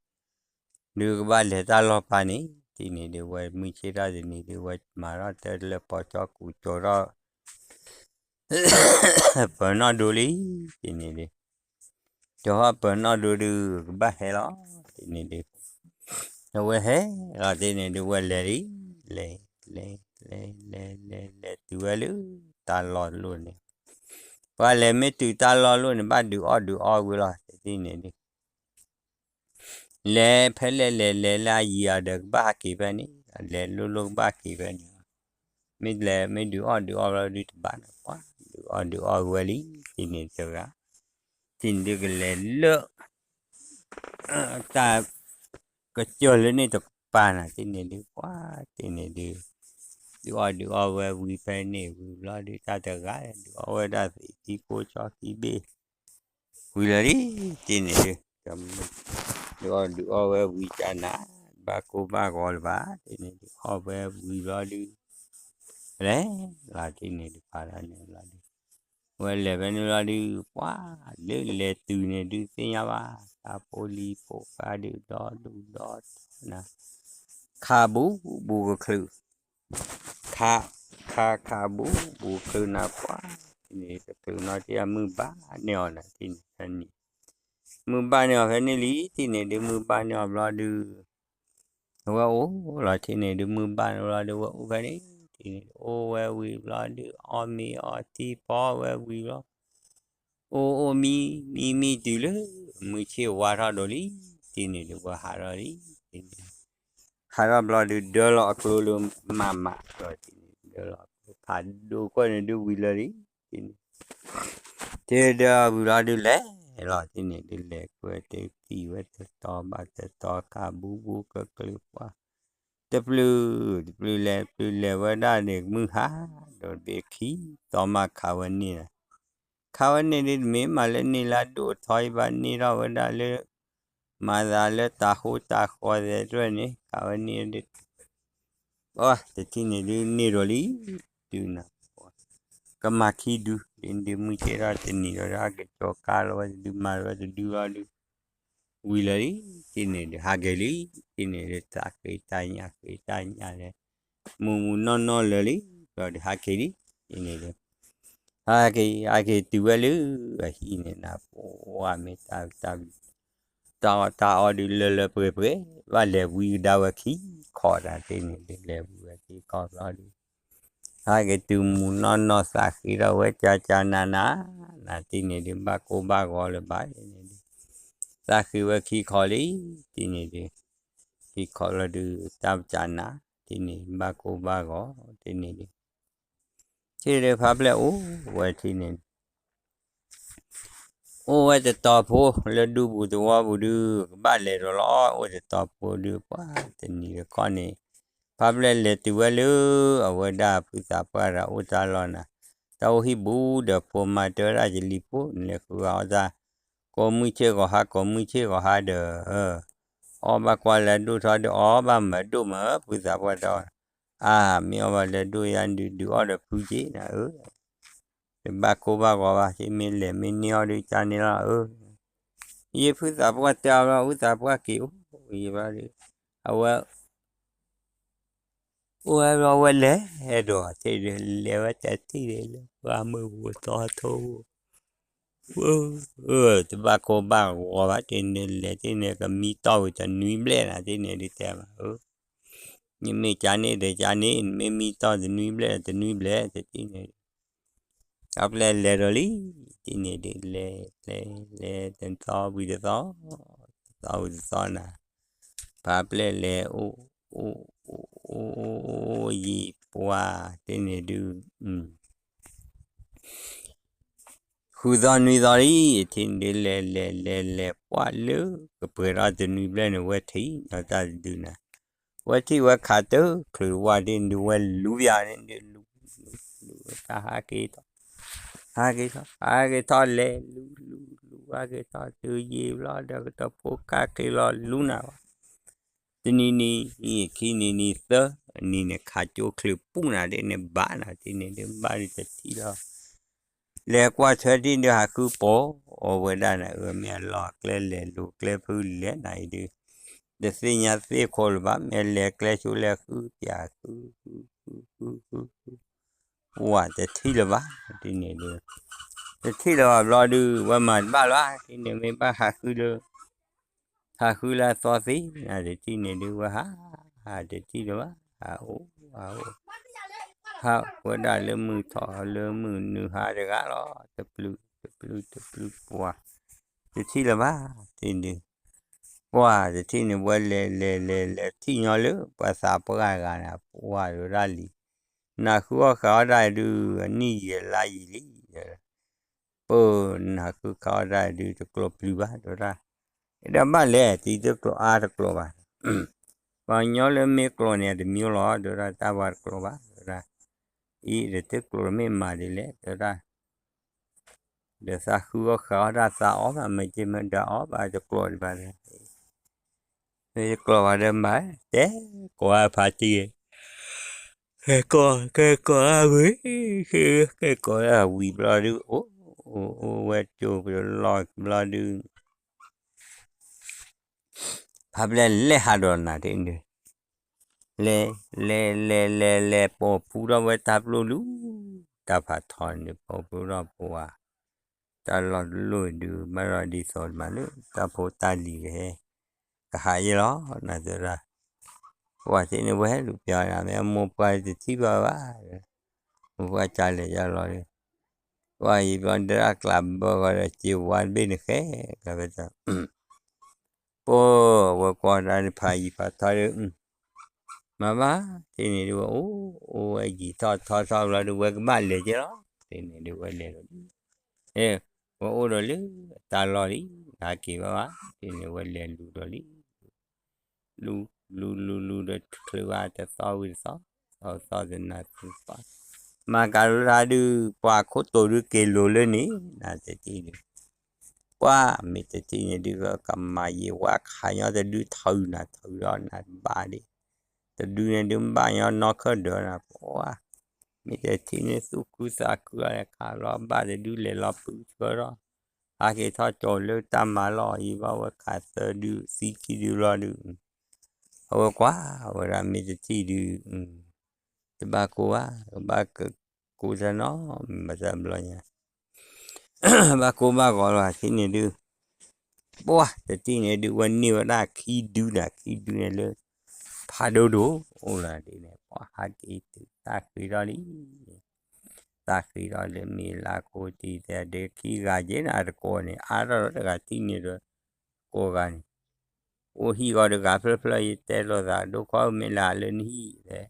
ဒုးကဘၣ်လဲၤတၢ်လီၢ်ပၤန့ၣ် ထံၣ်န့ၣ်ဒုးဝဲမုၢ်ဆ့ၣ်ထီၣ်တနံၤဒုး ဝဲမၤထီၣ်တၢ်လၢပီၤကၠီကူး ကၠီထီၣ် ပၢၤနီၣ်ဒိလံ, ထံၣ်န့ၣ်ဒုး ကၠီထီၣ်ပၢၤနီၣ်ဒိဒုး ကဘၣ်ဟဲလီၤ, ထံၣ်န့ၣ်ဒုး အဝဲဟဲလီၤ ထံၣ်န့ၣ်ဒုး ဝဲလဲၤလံ, လဲၤ လဲၤ လဲၤ လဲၤ လဲၤ လဲၤတုၤဝဲလၢ တၢ်လီၢ်လိၣ်န့ၣ်, ပှၤလဲၤမ့ၢ်တုၤတၢ်လီၢ်လိၣ်န့ၣ် ဘၣ်ဒုးအီၣ်ဒုးအီဝံၤလီၤ, ထံၣ်န့ၣ်ဒုး လဲၤဖဲလဲၣ်လဲၤလဲၤလၢအယံၤအီၤဒီး ကဘၣ်ဟးက့ၤဖဲန့ၣ်, လဲၤလိၣ်လိၣ်ကဘၣ်က့ၤဖဲန့ၣ်, မ့ၢ်လဲၤမ့ၢ်ဒုးအီၣ်ဒုးအီဘျီဒုးတဘၣ်န့ၣ် ပှၤဒုးအီၣ်ဒုးအီဝဲလံ, ထံၣ်န့ၣ်တဂၤ, ထံၣ်န့ၣ်ဒုးကလဲၤလၢ တၢ် ကစၢၢ်လၢန့ၣ်တပၤန့ၣ် ထံၣ်န့ၣ်ဒုး ပှၤ ထံၣ်န့ၣ်ဒုး ဒုးအီၣ်ဒုးအီဝဲဝံၤဖဲန့ၣ်ဝံၤဘျီဒုး တၢ်တဂၤဒုးအီၣ်ဝဲဒၣ်သ့ၣ်ခံကိးဆီခံဘ့ၣ် ဝံၤလီၤလံ, ထံၣ်န့ၣ်ဒုး ဒုးအီၣ်ဒုးအီဝဲဝံၤကနၤ ဘၣ်ကိၢ်ဘၣ်ဂီၤလၢၤဘၣ်, ထံၣ်န့ၣ်ဒုးအီၣ်ဝဲဝံၤဘျီဒုး လဲၤလီၤ ထံၣ်န့ၣ်ဒုး ဖးဒၣ်န့ၣ်ဘျီဒုး ဝဲလဲၤဖဲန့ၣ်ဘျီဒုး ပှၤ လၢလဲၤတုၤန့ၣ်ဒုး သ့ၣ်ညါဘၣ် တၢ်ဖိလံၤဖိဃါဒုး ဒီဒူၣ်ဒီထီနၤ ခးဘူးဘူးကချုး ခး ခး ခးဘူးဘူးကချုးနၤ ပှၤ ထံၣ်န့ၣ် တချုးနီၤ ထံၣ်အမုၢ်ဘၣ်န့ၢ်အီၤနၤ ထံၣ်န့ၣ်ဖဲန့ၣ် မုၢ်ဘၣ်န့ၢ်အီၤဖဲန့ၣ်လံ ထံၣ်န့ၣ်ဒုး မုၢ်ဘၣ်န့ၢ်အီၤဘျီဒုး အဝဲအိၣ်လီၤ ထံၣ်န့ၣ်ဒုး မုၢ်ဘၣ်န့ၢ်ဘျီဒုး ဝဲအိၣ်ဖဲန့ၣ် ထံၣ်န့ၣ် အိၣ်ဝဲဝံၤဘျီဒုး အီၣ်မ့ၤအီထံဖီဝဲဝံၤဘျီ အိၣ်အိၣ်မံ မံမံတုၤလၢ မုၢ်ဆ့ၣ်ဝါထီၣ်ဒိၣ်လံ ထံၣ်န့ၣ်ဒုး ဝဲဟးထီၣ်လံ ထံၣ်န့ၣ် ဟးထီၣ်ဘျီဒုး ဒၢလီၤအကျိလၢမးမးလီၤ ထံၣ်န့ၣ် ဒၢလီၤအကျိ ဖးဒိၣ်ကွဲၢ်န့ၣ်ဒုးဝံၤလၢာ်လံ ထံၣ်န့ၣ် ထံၣ်ဒၢဝံၤလီၤဒုးလဲၤလီၤ ထံၣ်န့ၣ်ဒုး လဲၤကွဲတထံၣ်ဝဲတတီၤဘၣ်တတီၤ ခးဘူးဘူးကချုးပှၤ တပျုၤ တပျုၤလဲၤ တပျုၤလဲၤဝဲဒၣ်န့ၣ် မုၢ်ဟါ ဒီးတဘ့ၣ်ခံ သီမးခးဝဲန့ၣ်လီၤ ခးဝဲန့ၣ်ဒုး တမ့ၢ်မးလၢန့ၢ်လၢအဒိၣ်ထီအံၤဘၣ် န့ၢ်ထီၣ်ဝဲဒၣ်လၢ မၤသးလၢတၤဟိတၤဃီသဲးတဖၣ်န့ၣ် ခးဝဲန့ၣ်ဒုး အတထံၣ်န့ၣ်ဒုး န့ၢ်ဒီးလံ တုၤနၤ ကမၤခံဒု ဒုးမုၢ်ဆ့ၣ်ထီၣ်တနံၤဒီး ဟးက့ၤကၠီၤကါလီၤဝဲတဒု မၤလီၤဝဲတဒုလီၤဒုး ဝံၤလီၤလံ ထံၣ်န့ၣ်ဒုး ဟးက့ၤလံ ထံၣ်န့ၣ်ဒုး သးဃ့တၢ်ညၣ်ဃ့တၢ်ညၣ်လဲၣ် မုၢ်မုၢ်နီၢ်နီၢ်လၢာ်လံ ဒီးဒုးဟးက့ၤလံ ထံၣ်န့ၣ်ဒုး ဟးက့ၤ ဟးက့ၤတုၤဝဲလၢ အဟံၣ်န့ၣ်နၤ ပှၤမ့ၢ်တၢ် တၢ်အီၣ်တၢ်အီဒုးလၢလၢပှဲၤပှဲၤ ဘၣ်လဲၤဝံကဒါဝဲခံခီနၤ ထံၣ်န့ၣ်ဒုး လဲၤဝံဝဲခံခီဘျီဒုး ဟဲက့ၤတုၤမုၢ်နီၢ်နီၢ်သးဃ့ထီၣ်ဝဲကၠးကၠးနးနး နၤ ထံၣ်န့ၣ်ဒုး ဘၣ်ကိၢ်ဘၣ်ဂီၤလၢၤဘၣ် ထံၣ်န့ၣ်ဒုး သးဃ့ဝဲခံခီလံ ထံၣ်န့ၣ်ဒုး ခံခီလီၤဒုး တၢ်ကၠးနး ထံၣ်န့ၣ် ဘၣ်ကိၢ်ဘၣ်ဂီၤ ထံၣ်န့ၣ်ဒုး ထံၣ်ဒုးဖးဖျဲၣ်အိၣ်ဝဲထံၣ်န့ၣ် အိၣ်ဝဲတတီၤဖိလၢဒူပူၤသဝီပူၤဒုး ကဘၣ်လဲၤဒီးလီၤ အိၣ်တတီၤဖိဒုး ပှၤတနံၤတခီန့ၣ် ဖးဖျဲၣ်လဲၤတုၤဝဲလၢ အဝဲဒၣ်ဖုသးပှၢ်တဂၤအိၣ်တၢ်လီၢ်နၤ တၢ်အိၣ်ဟံၣ်ဘူးဒီးဖိမါတဲဝဲဒၣ်ယလံၤဖိ နလဲၤဃုအီၣ်တၢ် ကိးမုၢ်ဆ့ၣ်ဂီၤဟါ ကိးမုၢ်ဆ့ၣ်ဂီၤဟါဒီး အီၣ်ဘၣ်ကွၢ်လၢအဒိၣ်ထီၣ်ဒုး အီၣ်ဘၣ်မၤဒိၣ်မး ဖုသးပှၢ်တဲအီၤ အါ မ့ၢ်အီၣ်ဘၣ်လၢဒိၣ်ယါဒုး ဒုးအီၣ်ဒီးဖုက့နၤဧၢ တဘၣ်ကိၢ်ဘၣ်ဂီၤဘၣ် ဟ့ၣ်မ့ၢ်လဲၤမ့ၢ်န့ၢ်အီၣ်ဒုးကန့ၣ်လီၤဧၢ ယဖုသးပှၢ်တဲအီၤဘျီ ဖုသးပှၢ်က့ၤအိၣ်ယံၤဘျီဒုး အဝဲ အိၣ်ဝဲဘျီဝဲလဲၤဒီး ထံၣ်ဒုး လဲၤဝဲတထံၣ်ဒုးလၢပှၢ်မုၢ်ပူၤသီထိ တဘၣ်ကိၢ်ဘၣ်ဂီၤဘၣ် ထံၣ်န့ၣ်လဲၤ ထံၣ်န့ၣ်ကမံတီၢ်ဝံၤတနွံဘျဲၣ်နၤ ထံၣ်န့ၣ်ဒုးတဲမး နမ့ၢ်ကန့ၣ်ဒီးကန့ၣ် နမ့ၢ်မံတီၢ်တနွံဘျဲၣ် တနွံဘျဲၣ် တထံၣ်န့ၣ် ဖးဖျဲၣ်လဲၤဒီးလံ ထံၣ်န့ၣ်ဒုး လဲၤ လဲၤ လဲၤ တသီဝံၤတသီ တသီဝံၤတသီနၤ ဖးဖျဲၣ်လဲၤ အိၣ် အိၣ် အိၣ် အိၣ် အိၣ် ယံၤပှၢ် ထံၣ်န့ၣ်ဒုး ဃုသီနွံသီလံ ထံၣ်န့ၣ်ဒုး လဲၤ လဲၤ လဲၤ လဲၤ ပှၢ်လၢကပှဲၤထီၣ်တနွံဘျဲၣ်န့ၣ် ဝဲထံၣ်နီၤတၢ်တဒုနၤ ဝဲထံၣ်ဝဲခးတချုးဝါ ထံၣ်န့ၣ်ဒုး ဝဲလူၤပၠးန့ၣ်ဒုး လူၤ လူၤ လူၤ တၢ်ဟးက့ၤထီၣ် ဟးက့ၤထီၣ် ဟးက့ၤထီၣ် လဲၤလူၤ လူၤ လူၤ ဟးက့ၤထီၣ် တုၤယံၤဘျီဒီးကတဖိခါက့ၤလီၤလူၤနၤဝဲ တနံၤနံၤ ခံနံၤနံၤ သၢနံၤန့ၣ် ခးကၠိချုးပူၤနၤ ထံၣ်န့ၣ်ဘၣ်နၤ ထံၣ်န့ၣ်ဒုး ဘၣ်ဒုးတထံၣ်လီၤ လဲၤကွၢ်ထွဲတထံၣ်ဒုး ဟးဃုပိာ်အီၤဝဲဒၣ်န့ၣ်, အမ့ၢ်အလီၢ်အကျဲလဲၤလူၤကျဲဖုလဲၣ်န့ၣ်အံၤဒုး, တသ့ၣ်ညါသ့ၣ်ခိၣ်လၢၤဘၣ်, မ့ၢ်လဲၤကျဲဆိလဲၤဃုပၠးဃု ဃု ဃု ဃု ဃု ဝဲတထံၣ်လၢၤဘၣ်, တထံၣ်န့ၣ်ဒုး, တထံၣ်လၢၤဘၣ်ဘျီဒုး ဝဲမၤတဘၣ်လၢၤဘၣ်, တထံၣ်န့ၣ်မ့ၢ်ဘၣ်ဟးဃုလၢ ဟးဃုလၢအသီသ့ၣ်န့ၣ်, တထံၣ်န့ၣ်ဒုး ဝဲဟး, ဟးတထံၣ်လၢၤဘၣ်, ဟးအိၣ် ဟးအိၣ်, ဟးဝဲဒၣ်လၢမုၢ်ထီၣ်လၢမုၢ်နုာ်ဟါတဂၤလီၤ, တပျုၢ် တပျုၢ် တပျုၢ်ပှၤ, တထံၣ်လၢၤဘၣ်, တထံၣ်န့ၣ်ဒုး, ပှၤတထံၣ်န့ၣ် ဝဲလဲၤလဲၤလဲၤလဲၤထံၣ်ညီလၢ ပှၤသးပှၢ်တဂၤန့ၣ် ပှၤဒိၣ်ဒၣ်လံ, နဃုအီၣ်ဃုအီတၢ်ဒုး အနံၣ်ယံာ်လါယံာ်လံ ပနဃုခးအီၣ်တၢ်ဒုး တကျိးပျုၤဘၣ် တဲဝဲဒၣ်, အဲၣ်ဒိးဘၣ်လဲၣ် တံၤတကျိးအါတကျိးဘၣ်, ပှၤကညီလၢမ့ၢ်ကျိးန့ၣ် တမံၤလီၤ တဲဝဲဒၣ် တၢ်ပှၤတကျိးဘၣ် တဲဝဲဒၣ်, အံၤတတကျိးမ့ၢ်မၤဒ်လဲၣ် တဲဝဲဒၣ်, ဒီးသးဃုအီၣ်ဃုအီၣ်တၢ်သးအီၣ်ဘၣ် မ့ၢ်က့မ့ၢ်ဒၣ်အီၣ်ဘၣ်တကျိးဒံးဘၣ်, မ့ၢ်တကျိးဘၣ်ဒီးမၤ, တဲကိးအါဖးတံၢ်ဂ့ၤ ကဲကီး ကဲကီးအဝံၤ, ကဲကီးအဝံၤဘျီဒုး အိၣ်, အိၣ်ဝဲကၠိလီၤဘျီဒုး, ဖါပျဲၢ်လဲၤဟးဒီးနၤတ့ၢ်န့ၣ်, လဲၤ လဲၤ လဲၤ လဲၤ လဲၤ ပိာ်ဖှူထီၣ်ဝဲတၢ်ပျိၢ်လူၤ, တၢ်ဖးထီန့ၣ် ပိာ်ဖှူထီၣ်ပှၤ, တၢ်လီၢ်တလိၣ်ဒုး ဘၣ်ဒီးဒ်သိးမးလၢ တၢ်ဖိတၢ်လံၤကဟဲ ကဟးယဲလီၤ နၤတဲဒၣ်, ပှၤတ့ၢ်န့ၣ် ဝဲဟဲလူၤပျီနၤ မ့ၢ်အမိၢ်ပှၢ်တထံၣ်ဘၣ်ဘၣ်, မိၢ်ပှၢ်ကလဲၤယလီၤဒီး, ပှၤယံၤဘျီဒၣ်ကျးဘၢဃီဒီး စ့ဝါတဘ့ၣ်န့ၣ်ဃဲ, ကျးဘၢတၢ် ပဝဲကွၢ်တၢ်ဖးယံၤဖးထီဒီး, မၤဘၣ်, တ့ၢ်န့ၣ်ဒုးဝဲအိၣ်, အိၣ်ဝဲယံၤထီၣ်ထီထီဘျီဒုး ဝဲကဘၣ်လဲၤက့ၤလီၤ, တ့ၢ်န့ၣ်ဒုးဝဲလဲၤဒီးလံ, ဝဲအိၣ်ဒီးလၢတၢ်လီၢ်လံ, ဟးက့ၤဘၣ်ဘၣ်, တ့ၢ်န့ၣ်ဝဲလဲၤလူၤဒီးလံ, လူၤ လူၤ လူၤ လူၤဒီးချုးဘၣ် တသီဝံၤတသီ, သီသီတနၤသီ, မၤကၤလိတၢ်ဒုး ပှၤခိၣ်တိၤဒုးက့ၤလိၤလၢန့ၣ် နၤတထံၣ်ဒုး, ပှၤမ့ၢ်တထံၣ်န့ၣ်ဒုး ကမၤယံာ်ဝဲခးညီတဒု ထုးနၤထုးဒီးနၤတဘၣ်ဒံး, တဒုန့ၣ်ဒုးဘၣ်ညီနီၢ်ခၢၣ်ဒၢးနၤ ပှၤ, မ့ၢ်တထံၣ်န့ၣ်သူၣ်ခုသးခုလီၤ ခးလီၤဘၣ်တဒုလဲၤလီၤပုၢ်ဆှၢထီၣ်, ဟးက့ၤထီၣ်ကၠီၤလၢတၢ်မၤလီၢ်အံၤဘၣ်ဝဲခးသၢဒု သံခံဒုလီၤဒုး, အဝဲကွၢ်ဝဲဒၣ်မ့ၢ်တထံၣ်ဒုး, တဘၣ်ကိၢ်ဘၣ်, ကဘၣ်ကကိၢ်တၢ်နီတမံၤဘၣ်တဘျီညါ, ဘၣ်ကိၢ်ဘၣ်ဂီၤလီၤ တထံၣ်န့ၣ်ဒုး, ပှၤတထံၣ်န့ၣ်ဒုး ဝဲန့ၢ်ဝဲဒၣ်ခံဒုနၤ ခံဒုန့ၣ်လၢ ဖးဒိၣ်ဒိၣ်အိၣ်လီၤဒ်န့ၣ် ပှၤဟးက့ၤတုၤသးဃ့ထီၣ်လံ, သးဃ့ထီၣ်လၢမ့ၢ်လါကိးတံၢ်သဲးဒ့ခံဂၤက့ၤနၤတကိးန့ၣ် အါထီၣ်ဒီးတဂၤထံၣ်န့ၣ်ဒီး ကိးဂၤန့ၣ်, အိၣ်ဟံၣ်ဂီၤတဂၤဖျၢၣ်ဖျၢၣ် ယတဲလိာ်သး ဒိၣ်ခီမ့ၢ်လၢလၢနဟံၣ်လဲၣ်,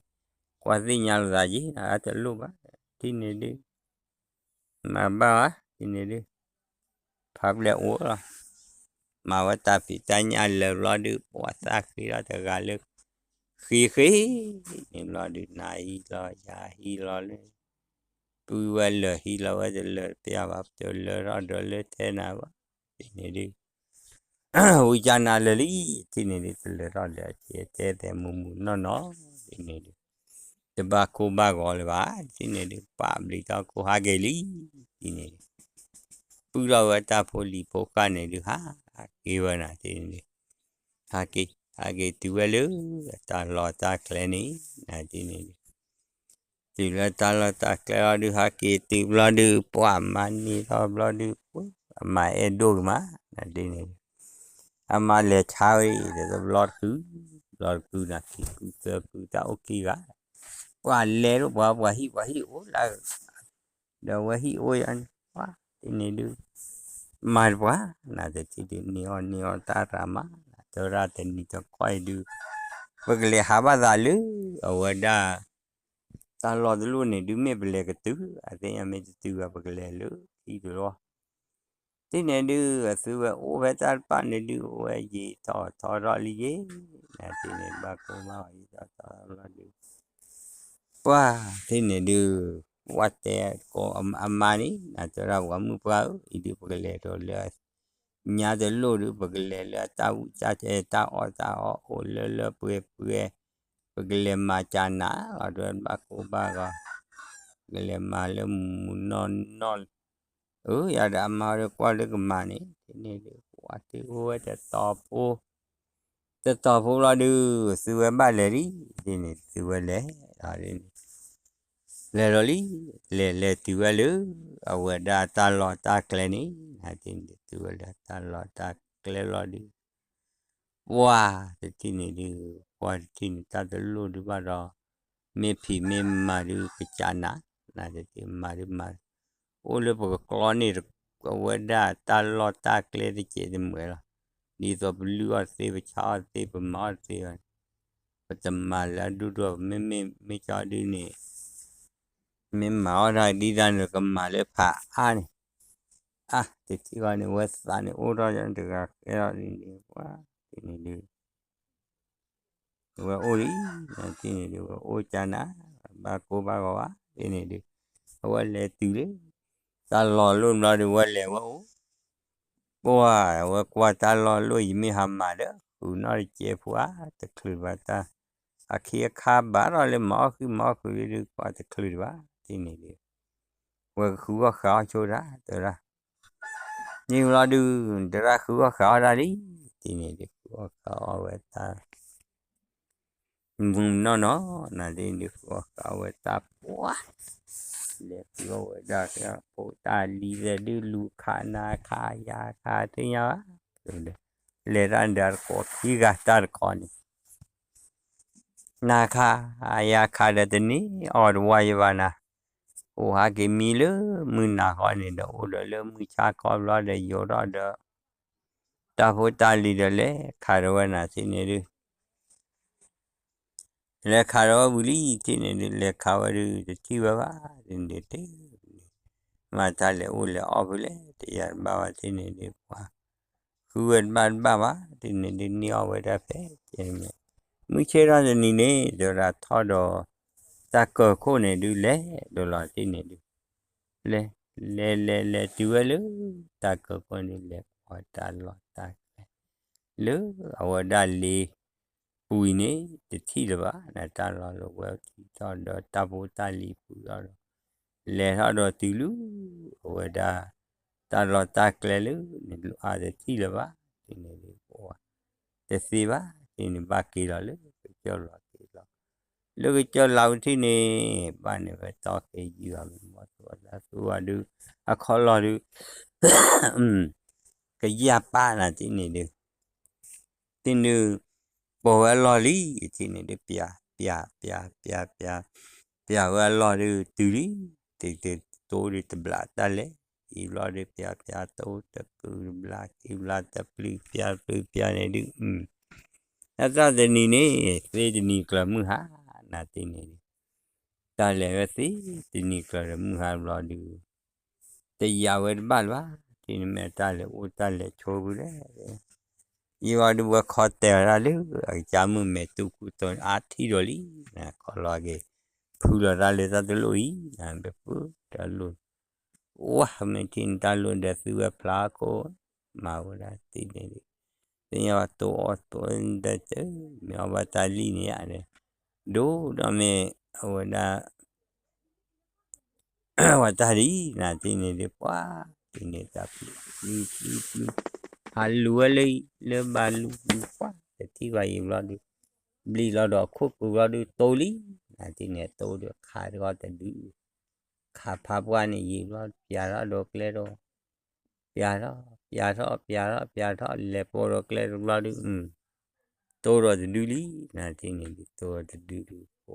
ကွၢ်သ့ၣ်ညါလိာ်သးယ့ၣ် အတလိၣ်ဘၣ်, ထံၣ်န့ၣ်ဒုး, မၤဘၣ်ဘၣ် ထံၣ်န့ၣ်ဒုး, ဖးပျဲၢ်အိၣ်လီၤ, မၤဝဲတၢ်ဖံးတၢ်ညၣ်လၢာ်ဘျီဒုး ပှၤသးဃ့ထီၣ်တဂၤလၢ ဃ့ဃ့န့ၣ်ဘျီဒုး နၤဟံၣ်လီၤ ယၤဟံၣ်လီၤလၢ ပုၢ်ဝဲလၢာ်ဟံၣ်လီၤဝဲတလၢာ်တပျၢ်ဘၣ် တလၢထီၣ်ဒီးလၢထဲနၤဘၣ်, ထံၣ်န့ၣ်ဒုး, ဝံကၢနၤလၢာ်လံ, ထံၣ်န့ၣ်ဒုး တလၢထီၣ်လၢာ်အကဲတဲသဲမုၢ်မုၢ်နီၢ်နီၢ်, ထံၣ်န့ၣ်ဒုး, တဘၣ်ကိၢ်ဘၣ်ဂီၤလၢၤဘၣ်, ထံၣ်န့ၣ်ဒုး ပာ်ဘျံးထီၣ်ကိၢ်ဟးက့ၤလံ, ထံၣ်န့ၣ်ဒုး, ပုၢ်ထီၣ်ဝဲတၢ်ဖိလံၤဖိဃၣ်န့ၣ်ဒုး ဟးက့ၤဝဲနၤ ထံၣ်န့ၣ်ဒုး, ဟးက့ၤ ဟးက့ၤတုၤဝဲလၢ တၢ်လီၢ်တၢ်ကျဲန့ၣ် နၤထံၣ်န့ၣ်ဒုး တုၤလၢတၢ်လီၢ်တၢ်ကျဲလီၤဒုး ဟးက့ၤတုၤဘျီဒုး ပှၤမၤန့ၢ်ထီၣ်ဘျီဒုး အမါအဲၣ်ဒိၣ်ကမး နၤဒ်န့ၣ်ဒုး အမါလဲၤဆါဝဲအံၤ တဘျီတကုာ် ဘျီတကုာ်နၤ ခံကုာ်သၢကုာ် တၢ်အိၣ်ခံဂၤ ပှၤလဲၤဒိၣ်ပှၤ ပှၤဟံၣ်ပှၤဟံၣ်အိၣ်လၢ ဒီးဝဲဟံၣ်အိၣ်ယါန့ၣ် ပှၤဒ်န့ၣ်ဒုး မၤတပှၤ နၤတထံၣ်ဒုး န့ၢ်အီၣ်န့ၢ်အီတၢ်ရၤမး တရၣ်တနံၤတခီအံၤဒုး ပကလဲၤဟးဘၣ်သးလၢ အဝဲဒၣ် တၢ်လီၢ်တလိၣ်န့ၣ်ဒုး မ့ၢ်ပလဲၤကတုၤ အသ့ၣ်ညါမ့ၢ်တတုၤဘၣ် ပကလဲၤလၢခံတလီၢ် ဒ်န့ၣ်ဒုး အသုဝဲအိၣ်ဖဲတၢ်တဖၣ်န့ၣ်ဒုး အိၣ်ဝဲယံာ်ထီၣ်ထီထီၣ်လံယ့ၣ် နၤဒ်န့ၣ် ဘၣ်ကိၢ်ဘၣ်ဂီၤယံာ်ထီၣ်ထီထီၣ်လီၤဒုး ပှၤဒ်န့ၣ်ဒုး ဝဲတဲကိးအမါန့ၣ် နၤတဲဒၣ်ပှၤမုၣ်ပှၢ်ဧၢ အံၤဒုးပကလဲၤဒီးလၢ ညါတလိၣ်ဒုး ပကလဲၤလၢတၢ်ဝံၣ်တၢ်တဲ တၢ်အီၣ်တၢ်အီအိၣ်လၢလၢပှဲၤပှဲၤ ပကလဲၤမၤကနၤလီၤ ဒ်ဘၣ်ကိၢ်ဘၣ်ဂီၤ ပကလဲၤမၤလၢမုၢ်မုၢ်နီၢ်နီၢ် အၢ ယၤဒီးအမါဒီးကွၢ်လၢကမၤန့ၣ် ဒ်န့ၣ်ဒုး ပှၤတ့အိၣ်ဝဲတတီၤဖိ တတီၤဖိလီၤဒုး သုဝဲဘၣ်လဲၤလံ ဒ်န့ၣ် သုဝဲလဲၤလီၤဒ်န့ၣ် လဲၤလီၤလံ လဲၤလဲၤတုၤဝဲလၢ အဝဲဒၣ်တၢ်လီၢ်တၢ်ကျဲန့ၣ် နဒ်န့ၣ် တုၤဝဲလၢတၢ်လီၢ်တၢ်ကျဲလီၤဒုး ပှၢ်တထံၣ်န့ၣ်ဒုး ပှၢ်တထံၣ်န့ၣ် တၢ်တလိၣ်ဒုးဘၣ်ဒီး မ့ၢ်ဖံးမ့ၢ်မၤဒုးကစးနၤ နတထံၣ်မၤဒုးမၤ အိၣ်လၢပကကျီန့ၢ် အဝဲဒၣ်တၢ်လီၢ်တၢ်ကျဲတစဲးတမှဲၤလီၤ. ဒ်သိးပလုၢ်အီၣ်သ့ ပဆါအီၣ်သ့ ပမၤအီၣ်သ့ဘၣ်န့ၣ် ပတမၤလၢအဒိၣ်ဒိၣ် မ့မ့ၢ်မ့ၢ်ကၠီဒုးန့ၣ် မ့ၢ်မၤအီၣ်တၢ်ဒ်တၢ်န့ၣ် ကမၤလၢဖးအါန့ၣ် အါ တထံၣ်ဃီန့ၣ် ဝဲသးန့ၣ်အိၣ်ထီၣ်တဂၤဃဲလီၤဒ်န့ၣ် ပှၢ်တထံၣ်န့ၣ်ဒုး အဝဲအိၣ်လံ နတထံၣ်န့ၣ်ဒုး ဝဲအိၣ်ကနၤ ဘၣ်ကိၢ်ဘၣ်ဂီၤဘၣ် ဒ်န့ၣ်ဒုး အဝဲလဲၤတုၤလၢ တၢ်လီၢ်လိၣ်ဘျီဒုး ဝဲလဲၤဝဲအိၣ် ပှၢ် ဝဲကွၢ်တၢ်လီၢ်လိၣ် ယမ့ၢ်ဟးမၤဒီး ဃုာ်နီၣ်တကဲဖိဧါ တချုးဘၣ်တၢ် အခ့အခါဘၣ်ထီၣ်လၢမၤအီၣ်ဃုာ်မၤအီၣ်ဃုာ်လံဒုး ကွၢ်တချုးဒံးဘၣ် ဒ်န့ၣ်ဒုး ဝဲကဃုအီၣ်ဃုာ်အီၣ်ဆိတၢ် တဲဝဲဒၣ် န့ၣ်ဘျီဒုး တရၣ်ဃုအီၣ်ဃုာ်အီၣ်တၢ်လံ ဒ်န့ၣ်ဒုး ဃုအီၣ်ဃုာ်အီၣ်ဝဲတၢ် မုၢ်နီၢ်နီၢ် နဒ်န့ၣ်ဒုး ဃုအီၣ်ဃုာ်အီၣ်ဝဲတၢ်ပှၢ် လဲၤဃုအီၣ်ဝဲဒၣ် ဖိတၢ်လံၤသဲးဒုး လူၤခးနၤခးယၤခးသ့ၣ်ညါဘၣ် လဲၤတၢ်ဒီးတကိးခံဂၤတၢ်တခီန့ၣ် နၤခးယၤခးဒီးတန့ၢ်အီၣ်တဝါယဘၣ်နၤ အိၣ်ဟးက့ၤမံလၢမုၢ်နၤဃီန့ၣ်ဒီး အိၣ်ဒီးလၢမုၢ်ဆါခီဘျီဒီး ယိာ်ထီၣ်ဒီး တၢ်ဖိတၢ်လံၤဒီးလဲၤခးဒီးဝဲနၤထံၣ်န့ၣ်ဒုး လဲၤခးဒီးဝဲဝံၤလံထံၣ်န့ၣ်ဒုး လဲၤခးဝဲဒုး တထံၣ်ဝဲဘၣ် ဒ်န့ၣ်ဒုး မ့ၢ်တၢ်လဲၤအိၣ်လဲၤအီၣ်ဖဲလဲၣ် တယၤတဘၣ်ဘၣ်ထံၣ်န့ၣ်ဒုး ပှၤ ဃုဝဲတဘၣ်တဘၣ်ဘၣ် ဒ်န့ၣ်ဒုး န့ၢ်အီၣ်ဝဲဒၣ်ဖဲကဲန့ၣ် မုၢ်ဆ့ၣ်ထီၣ်တနံၤန့ၣ် တဲဝဲဒၣ်ထီၣ်ဒီး တၢ်ကၢၢ်ခိၣ်န့ၣ်ဒုး လဲၤဒိးလီၤထံၣ်န့ၣ်ဒုး လဲၤ လဲၤလဲၤလဲၤတုၤဝဲလၢ တၢ်ကၢၢ်ခိၣ်န့ၣ် လဲၤကွၢ်တၢ်လီၢ်တၢ်ကျဲ လၢအဝဲဒၣ်လ့ပူၤအံၤန့ၣ် တထံၣ်လၢၤဘၣ် နတၢ်လီၢ်လၢဝဲထံၣ်ထီၣ်ဒီးတၢ်ဖိတၢ်လံၤပူၤထီၣ်ဒီး လဲၤထီၣ်ဒီးတုၤလၢ အဝဲဒၣ် တၢ်လီၢ်တၢ်ကျဲလၢ နလူၤအါတထံၣ်လၢၤဘၣ် ဒ်န့ၣ်ဒုး ပှၤ တသ့ဘၣ် ဒ်န့ၣ်ဘၣ်က့ၤလီၤလၢကစၢၢ်လီၤက့ၤလီၤ လၢကစၢၢ်လၢဝဲထံၣ်န့ၣ် ဘၣ်န့ၣ်ဝဲတီၢ်က့ၤယုၢ်အီၤ မ့ၢ်မီၢ်သူဝဲဒၣ်သူဝဲဒုး အခီၣ်လီၢ်ဒုး ကယၢ်ပၢ်နၤထံၣ်န့ၣ်ဒုး ထံၣ်န့ၣ်ဒုး ပိာ်ဝဲအလီၢ်လံ ထံၣ်န့ၣ်ဒုး ပျး ပျး ပျး ပျး ပျး ပျးဝဲအလီၢ်ဒုး တုၤလံ တတိၤဒုးတဘျးတၢ်လဲၤ ယံာ်ဘျီဒုး ပျး ပျး တိၤတကုာ်တဘျး ခံဘျးတပျုၢ် ပျးတပျုၢ် ပျးန့ၣ်ဒုး အတၢ်တနံၤန့ၣ် သ့တနံၤကျၢၤမုၢ်ဟါ နၤထံၣ်န့ၣ်ဒုး တၢ်လဲၤဝဲသ့တနံၤကျၢၤဒီးမုၢ်ဟါဘျီဒုး တယာ်ဝဲတဘၣ်လၢၤဘၣ် ထံၣ်န့ၣ်မ့ၢ်တၢ်လဲၤအိၣ်တၢ်လဲၤဆိဖုလဲၣ် ယံာ်ဘျီဒုးဝဲခီတဲာ်ဝဲဒၣ်လၢ အကစၢ်မုၢ်မဲာ်တူၢ်ခူတိၤန့ၣ် အါထံၣ်ဒီးလံ နခီလီၤက့ၤ ဖုလီၤတၢ်လၢတၢ်တလိၣ်အံၤ နဘၣ်ဖုတၢ်လိၣ် ဝဲမ့ၢ်ထံၣ်န့ၣ်တၢ်လိၣ်ဒီးသုဝဲဖျါခိၣ် မၤဝဲဒၣ်သ့န့ၣ်ဒုး သ့ၣ်ညါဘၣ်တိၤအီၣ်တိၤဒီး မ့ၢ်အီၣ်ဘၣ်တၢ်လံၣ်န့ၣ်ယါဒီး ဒိၣ်ဒီးမ့ၢ်အဝဲဒၣ် ပှၤတၢ်ဒ်နၤထံၣ်န့ၣ်ဒုး ပှၤ ထံၣ်န့ၣ်တၢ်ပျံၤ ပျံၤ ပျံၤ ပျံၤ ဟးလူၤဝဲလၢ လၢဘၣ်လူၤပျံၤ ပှၤ တထံၣ်ဘၣ်ယံာ်ဘျီဒုး ဘျံးလီၤဒီးခိၣ်ကုာ်ဘျီဒုး တိၤလံ နၤထံၣ်န့ၣ်တိၤဒီးခးတဂီၢ်တဒု ခးဖးပှၢ်န့ၣ်ယံာ်ဘျီ ပျးထီၣ်ဒီးကျဲဒီး ပျးထီၣ် ပျးထီၣ် ပျးထီၣ် ပျးထီၣ် လဲၤပိာ်ဒီးကျဲတဘျီဒုး တိၤဒီးတဒုလံ နၤထံၣ်န့ၣ်ဒုး တိၤဒီးတဒုဒုး ပှၤ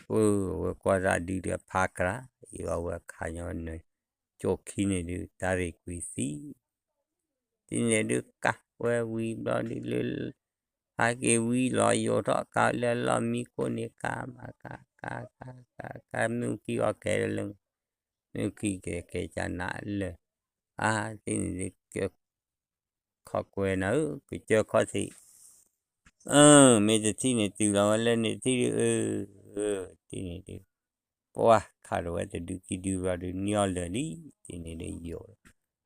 ပှၤဝဲကွၢ်တၢ်ဒုးဒီးဖးကြၢး ယံာ်ဘျီဝဲခးညီနုၢ် ကၠိခံန့ၣ်ဒုး တၢ်ရ့ၣ်ကွံာ်သံ ထံၣ်န့ၣ်ဒုးကးဝဲဝံၤဘျီဒုးလၢ ဟးက့ၤဝံၤလီၤယိာ်ထီၣ်ကးလၢအလီၢ်မံခိၣ်န့ၣ် ကးမးကး ကး ကး ကး မ့ၣ်အူခံအီၣ်ကဲလၢ မ့ၣ်အူခံကဲကဲကနးလၢ အါ ထံၣ်န့ၣ်ဒုး ကၢၢ် ခီကွဲနၤဧၢ ကစၢၢ်ခီၣ်ထံး မ့ၢ်တထံၣ်န့ၣ်တုၤလီၤဝဲလၢန့ၣ်ထံၣ်ဒုး အၢ ထံၣ်န့ၣ်ဒုး ပှၤခးဒီးဝဲတဒုခံဒုဘျီဒုး န့ၢ်အီၣ်လၢာ်လံ ထံၣ်န့ၣ်ဒုးယိာ်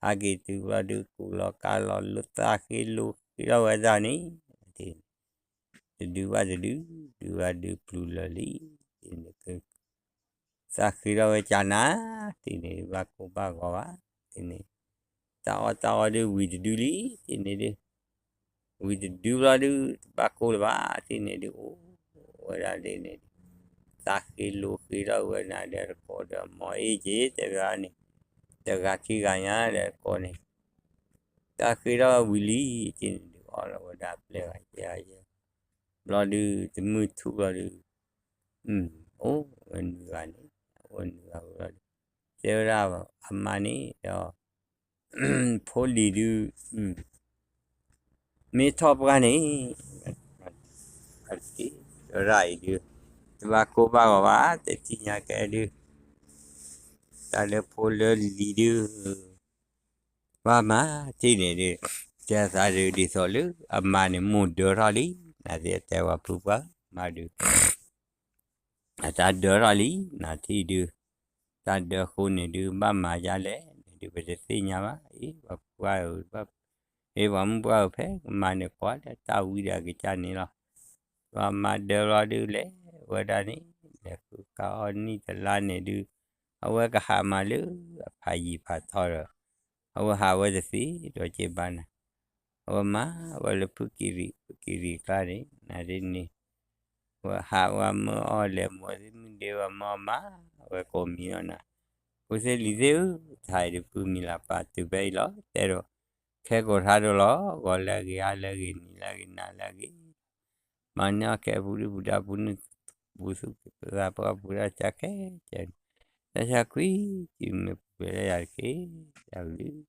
ဟးက့ၤတုၤဘျီဒုး ကူၣ်လီၤကါလီၤ လိာ်သးဃ့လိာ်ဃ့ထီၣ်ဝဲဒၣ်န့ၣ် တဒုဘၣ်တဒု ဒုဘၣ်ဒုပျုၤလၢာ်လံ ထံၣ်န့ၣ် သးဃ့ထီၣ်ဝဲကနၤ တၢ်အီၣ်တၢ်အီဒုးတဘၣ်ကိၢ်ဘၣ်ဂီၤဘၣ်, တန့ၣ်, တၢ်အီၣ်တၢ်အီဒုးဝံၤတဒုလံ, တန့ၣ်ဒုး, ဝံၤတဒုဘျီဒုး တဘၣ်ကိၢ်လၢၤဘၣ်, တန့ၣ်ဒုး အိၣ်ဝဲဒၣ်ဒ်န့ၣ်, တၢ်ဃ့လိာ်ဃ့ထီၣ်ဝဲနၤဒီးတကိးဒီး မ့ၢ်အ့ၣ်က့ၤတဲဝဲန့ၣ်, တဂၤခံဂၤညါဒီးတကိးန့ၣ်, တၢ်ဃ့ထီၣ်ဝံၤလံ, တန့ၣ်ဒုး အီၣ်လီၤဝဲဒၣ်ပျဲၢ်ဂၤယဲၢ်ဂၤယဲၢ်ဂၤ, ဘျီဒုး တမုၢ်ထူၣ်ဘျီဒုး အိၣ်ဝဲနွံဂၤန့ၣ်, အိၣ်နွံဂၤဝဲဘျီဒုး, တဲဝဲဒၣ်အမါန့ၣ်ဒီး ဖိလံၤဒုး မ့ၢ်ထီၣ်ပှၢ်န့ၣ်, အက့ၤဝဲဒၣ်အံၤဒုး တဘၣ်ကိၢ်ဘၣ်ဂီၤဘၣ် တထံၣ်ညါကဲဒုး, တၢ်လၢဖိလၢလံၤဒုး ဘၣ်မၤထံၣ်န့ၣ်ဒုး, တဲသးဒုးဒ်သိးလၢအမါန့ၣ်မိၢ်ဒၢထီၣ်လံ, နသ့ၣ်တဲဝဲဖုပှၢ်မါဒုး အတၢ်ဒၢထီၣ်လံ, နထံၣ်ဒုး, တၢ်ဒၢဃိန့ၣ်ဒုး ဘၣ်မၤဒ်လဲၣ်န့ၣ်ဒုး ပတသ့ၣ်ညါဘၣ်, အ့ၣ် ပှၤပှၢ်ဧၢ, အ့ၣ် ပှၤမုၢ်ပှၢ်ဧၢ ဖဲကမၤန့ၢ်ပှၤလၢတၢ်ဝံဒီးအကစၢ်န့ၣ်လီၤ, ပှၤမၤဒၢဘျီဒုးလဲၤဝဲဒၣ်န့ၣ်, လဲၤဃုကါအီၣ်နံၣ်တလါန့ၣ်ဒုး, အဝဲကဟးမၤလၢအဖးယံၤဖးထီဒီး အဝဲဟးဝဲတသ့ဒီးက့ၤဘၣ်နၤ, အဝဲမၤဝဲလၢဖုကံရံၣ်, ဖုကံရံၣ်ကျါန့ၣ် နဒ်န့ၣ်, ဝဲဟးဝဲမၢအီၣ်လဲၤမၢသ့ၣ်မုၢ်ဒ့ဝဲမၢအီၣ်မၤဝဲကိးမံၤအီၤနၤ, ဖိသ့ၣ်လံၤသ့ၣ်ဧၢ, တဟါအံၤဒုးပုၢ်မံၤလၤပၤတုၤဖဲအံၤလီၤ, တဲဒီး ခဲကိးထါဒိၣ်လီၤ, ဂီၤလၢအဂ့ၤ ဟါလၢအဂ့ၤ နံၤလၢအဂ့ၤ နၤလၢအဂ့ၤ မၤန့ၢ်အီၣ်ကဲပူၤဒုၣ်ပူၤဒါပူၤနုၢ်ပူၤသူၣ်ပူၤသးပှၢ်ပူၤဒၣ်ကခဲကဲ, တၢ်ဆါခွံ တုၤမ့ၢ်ပှဲၤလၢယၤတက့ၢ်, ယၤကလုာ်